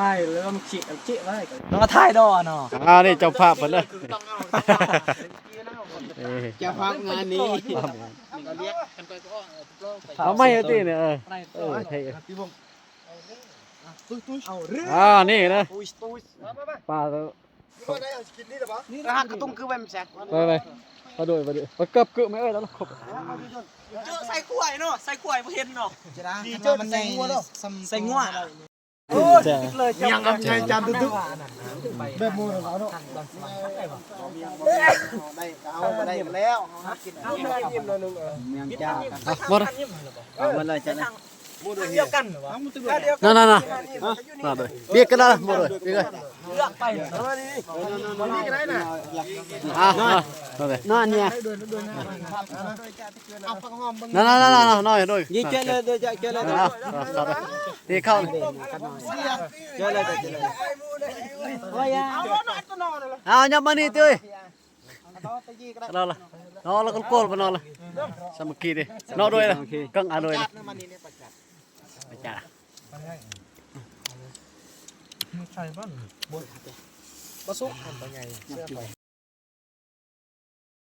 ຖ່າຍແລ້ວມັນເຈະເຈະໄວ້ ເນາະ ຖ່າຍດອກເນາະ. ອ່າ ນີ້ເຈົ້າພາບເພິ່ນເດີ ເຈົ້າພາບງານນີ້ ເອົາໄມ້ເອົາຕິນີ້ ເອີ ເອີ ເທ່ ອ່າ ນີ້ນະ ປາ ລະຫາກກະຕຸງຄືແວ່ນແຊກ ໄປ ໄປ ໄປໂດຍ ໄປໂດຍ ໄປເກີບກຶແມ່ເອີຍ ແລ້ວຄົບ ເຈີໃສ່ຂວາຍເນາະ ໃສ່ຂວາຍບໍ່ເຫັນເນາະ ດີເຈີມັນໃຫຍ່ ໃສ່ງົວ ຍັງກັບໃຫຍ່ຈານຕຶກໆ ແບບໂມເນາະ ໄດ້ເອົາໄດ້ແລ້ວ ເຮົາຫາກິນ ເອົາ ໝົດ ເອົາໝົດເລີຍ ຈານ ອັນດຽວກັນ ນັ້ນໆໆ ມາເລີຍ ບຽກກັນລະ ໝົດເລີຍ ບຽກເລີຍ ເລືອກໄປ ອ່ະ ມາ ມາເລີຍ ນອນເນຍ ນັ້ນໆໆໆ ນ້ອຍໂດຍ ເຈີເລີຍ ເຈີເລີຍ ເອົາ ເຂົ້າເລີຍ ຕີເຂົ້າ ເຈີເລີຍ ເຈີເລີຍ ເອົາ ຫຍັບມານີ້ຕິ ເອົາລະ ເອົາລະ ໂກນໆ ມານອນລະ ສາມັກຄີເດ້ ເນາະ ໂດຍລະ ກັງອາໂດຍລະ ປະຈັກ ໃສ່ບ້ານ ບໍ່ສຸກ ອັນໃຫຍ່